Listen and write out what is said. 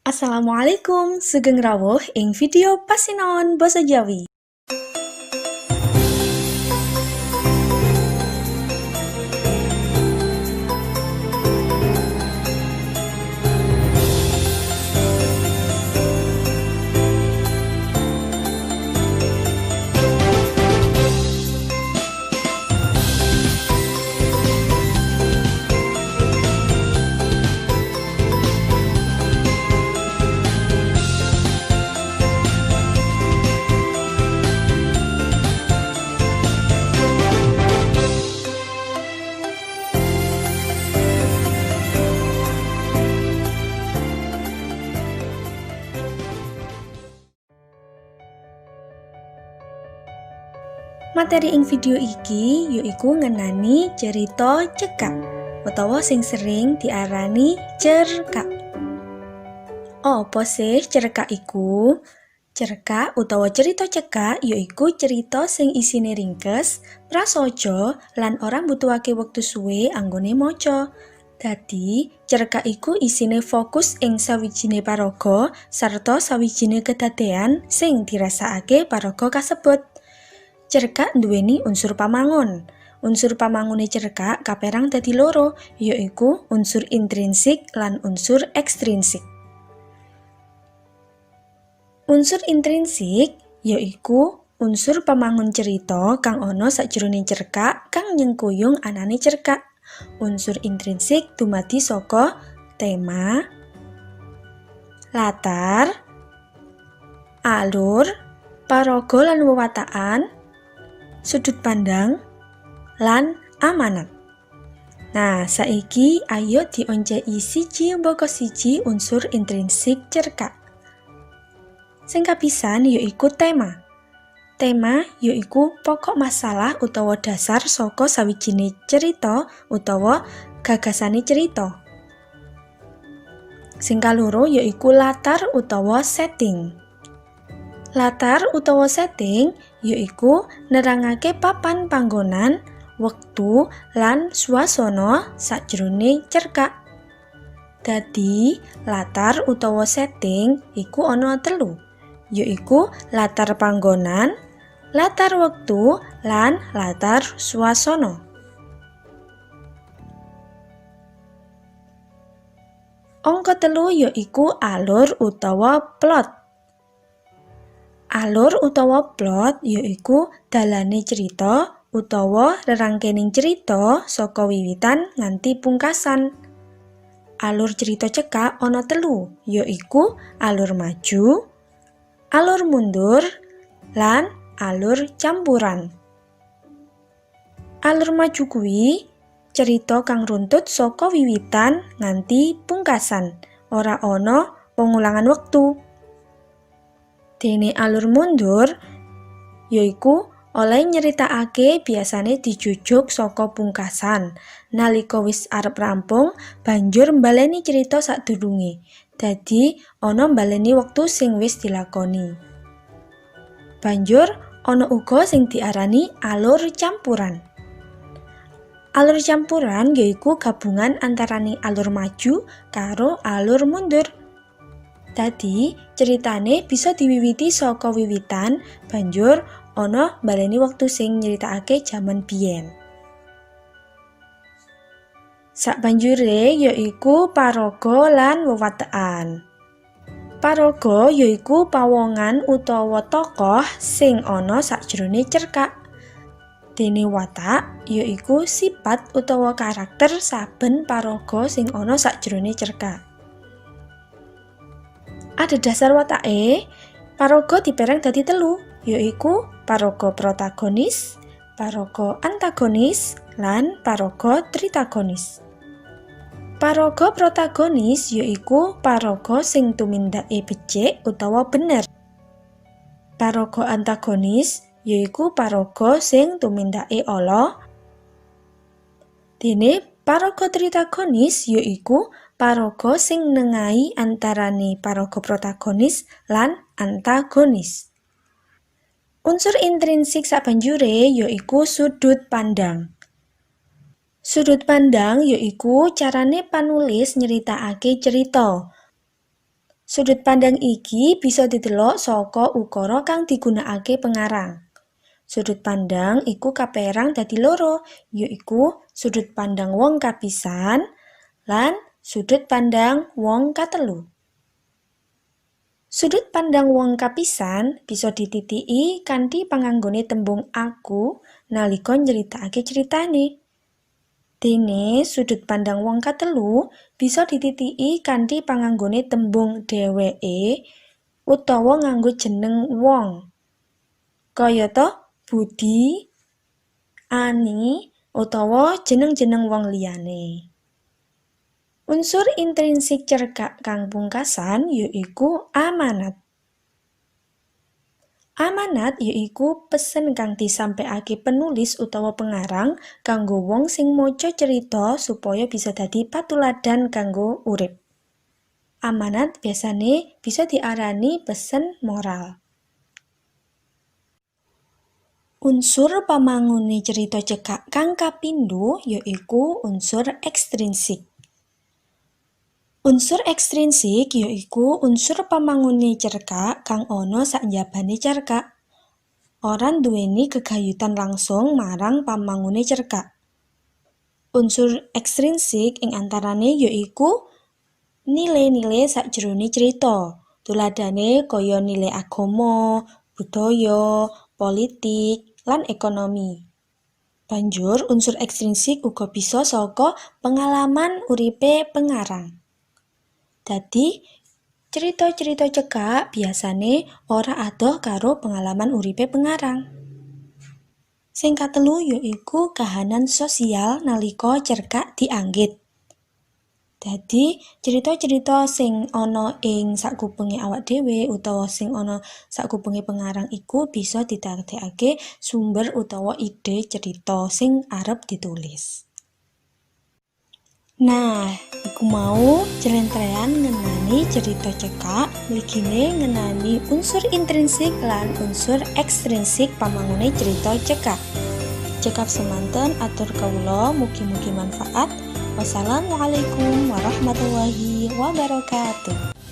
Assalamualaikum, sugeng rawuh ing video Pasinaon Basa Jawi. Materi ing video iki yaiku ngenani cerita cekak utawa sing sering diarani cerkak. Apa sih cerkak iku? Cerkak utawa cerita cekak yaiku cerita sing isine ringkes, prasaja, lan ora mbutuhake wektu suwe anggone maca. Dadi, cerkak iku isine fokus ing sawijine paraga sarta sawijine kedadean sing dirasakake paraga kasebut. Cerkak nduweni unsur pamangun. Unsur pamangune cerkak kaperang dadi loro, yaiku unsur intrinsik lan unsur ekstrinsik. Unsur intrinsik yaiku unsur pamangun cerita kang ana sakjroning cerkak kang nyengkuyung anane cerkak. Unsur intrinsik dumadi saka tema, latar, alur, paraga lan wewatakan, sudut pandang, lan amanat. Nah, saiki ayo dionceki siji mbaka siji unsur intrinsik cerkak. Sing kapisan yaiku tema. Tema yaiku pokok masalah utawa dasar saka sawijine cerita utawa gagasane cerita. Sing kaloro yaiku latar utawa setting. Latar utawa setting yaiku nerangake papan panggonan, wektu, lan swasana sakjroning cerkak. Dadi, latar utawa setting iku ana telu, yaiku latar panggonan, latar wektu, lan latar swasana. Angka telu yaiku alur utawa plot. Alur utawa plot yaiku dalane cerita utawa rerangkening cerita saka wiwitan nganti pungkasan. Alur cerita cekak ana telu, yaiku alur maju, alur mundur, lan alur campuran. Alur maju kuwi cerita kang runtut saka wiwitan nganti pungkasan, ora ana pengulangan wektu. Dene alur mundur yaiku oleh nyeritakake biasane dijujuk saka pungkasan. Nalika wis arep rampung, banjur mbaleni cerita sadurunge. Dadi ana mbaleni wektu sing wis dilakoni. Banjur ana uga sing diarani alur campuran. Alur campuran yaiku gabungan antarane alur maju karo alur mundur. Dadi, ceritane bisa diwiwiti saka wiwitan, banjur ana mbaleni wektu sing nyeritakake jaman biyen. Sabanjure yaiku paraga lan wewatekan. Paraga yaiku pawongan utawa tokoh sing ana sakjroning cerkak. Dene watak yaiku sipat utawa karakter saben paraga sing ana sakjroning cerkak. Ada dasar watake, paraga diperang dadi telu, yaiku paraga protagonis, paraga antagonis, lan paraga tritagonis. Paraga protagonis yaiku paraga sing tumindake becik utawa bener. Paraga antagonis yaiku paraga sing tumindake ala. Dene paraga tritagonis yaiku paraga sing nengahi antarane paraga protagonis lan antagonis. Unsur intrinsik sabanjure yaiku sudut pandang. Sudut pandang yaiku carane panulis nyritakake cerita. Sudut pandang iki bisa didelok saka ukara kang digunakake pengarang. Sudut pandang iku kaperang dadi loro, yaiku sudut pandang wong kapisan lan sudut pandang wong katelu. Sudut pandang wong kapisan bisa dititiki kanthi panganggone tembung aku nalika nyritakake critane. Dene sudut pandang wong katelu bisa dititiki kanthi panganggone tembung dheweke utawa nganggo jeneng wong. Kayata Budi, Ani, utawa jeneng-jeneng wong liyane. Unsur intrinsik cerkak kang pungkasan yaiku amanat. Amanat yaiku pesen kang disampekake penulis utawa pengarang kanggo wong sing maca cerita supaya bisa dadi patuladan kanggo urip. Amanat biasane bisa diarani pesen moral. Unsur pamangune cerita cekak kang kapindho yaiku unsur ekstrinsik. Unsur ekstrinsik yaiku unsur pamangune cerkak kang ana saknjabane cerkak. Ora nduweni gegayutan langsung marang pamangune cerkak. Unsur ekstrinsik ing antarane yaiku nile-nile sakjroning cerita. Tuladhane kaya nile agama, budaya, politik, lan ekonomi. Banjur unsur ekstrinsik uga bisa saka pengalaman uripe pengarang. Dadi, cerita-cerita cekak biasane ora adoh karo pengalaman uripe pengarang. Sing katelu yaiku kahanan sosial nalika cerkak dianggit. Dadi, cerita-cerita sing ana ing sakupenge awak dhewe utawa sing ana sakupenge pengarang iku bisa didadekake sumber utawa ide cerita sing arep ditulis. Nah, iku mau jlentrehan ngenani cerita cekak, mligine ngenani unsur intrinsik lan unsur ekstrinsik pamangune cerita cekak. Cekap semanten atur kawula, mugi-mugi manfaat. Wassalamualaikum warahmatullahi wabarakatuh.